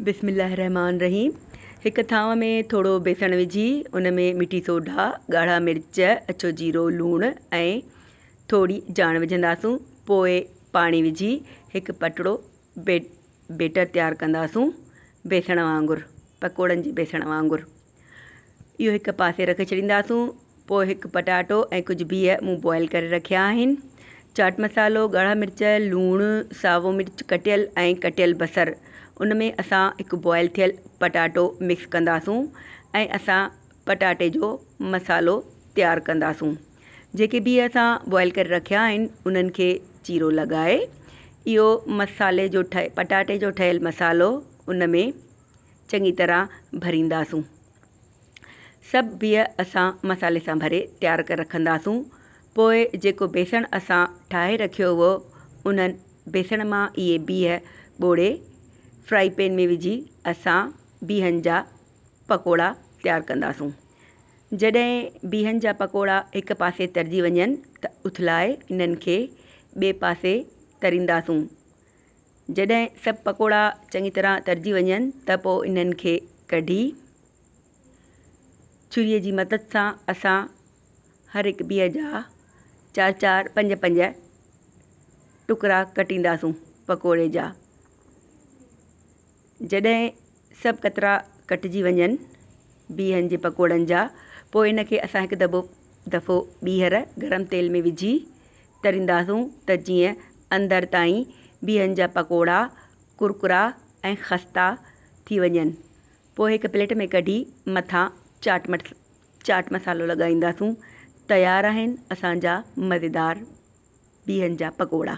بسم الله الرحمٰن الرحيم هڪ ٿانو ۾ ٿورو بيسڻ وجهي ان ۾ مٺي سوڍا، ڳاڙها مرچ، اڇو جيرو، لوڻ ۽ ٿوري جاڻ وجهنداسون پوء پاڻي وجهي هڪ پٽڙو بيٽر تيار ڪنداسون بيسڻ وانگر پڪوڙن جي بيسڻ وانگر اهو هڪ پاسي رکي ڇڏينداسون پوء هڪ پٽاٽو ۽ ڪجهه بيهه مون بوائل ڪري رکيا آهن. چاٽ مصالحو، ڳاڙها مرچ، لوڻ، سائو مرچ ڪٽيل ۽ ڪٽيل بصر ان ۾ اسان هڪ بوائل ٿيل پٽاٽو مڪس ڪنداسون ۽ اسان پٽاٽي جو مصالحو تيار ڪنداسون. جيڪي بيهه اسان بوائل ڪري رکيا آهن انهن کي چيرو لڳائي اهو مصالحي جو پٽاٽي جو ٺهيل مصالحو ان ۾ چڱي طرح ڀرينداسون. سڀ بيهه اسان مصالحي سان ڀري تيار ڪري رکنداسون. پوء جيڪو بيسڻ اسان ٺاهي رکيو هئو، انهن بيسڻ مان اهي بيهه ٻوڙي فرائي پين ۾ وجهي اسان بيهن جا پڪوڙا تيار ڪنداسون. جڏهن بيهن جا پڪوڙا هڪ پاسي ترجي وڃن ته اٿلائي انهن کي ٻئي پاسي ترينداسون. جڏهن سڀ پڪوڙا چڱي طرح ترجي وڃن ته پوء انهن کي ڪڍي ڇريء جي مدد سان اسان هر هڪ بيهه جا چار چار پنج پنج ٽڪرا ڪٽينداسون پڪوڙي جا. جڏهن سڀ ڪترا ڪٽجي وڃن بيهن جي پڪوڙن جا پوء ان کي اسان هڪ دٻو دفعو ٻيهر گرم تيل ۾ وجهي ترينداسون ته جيئن اندر تائين بيهن جا پڪوڙا ڪرڪرا ۽ خستا ٿي وڃن. پوء هڪ پليٽ ۾ ڪڍي مٿان چاٽ چاٽ مصالحو لڳائينداسون. تيار آهن اسان جا مزيدار بيهن جا پڪوڙا.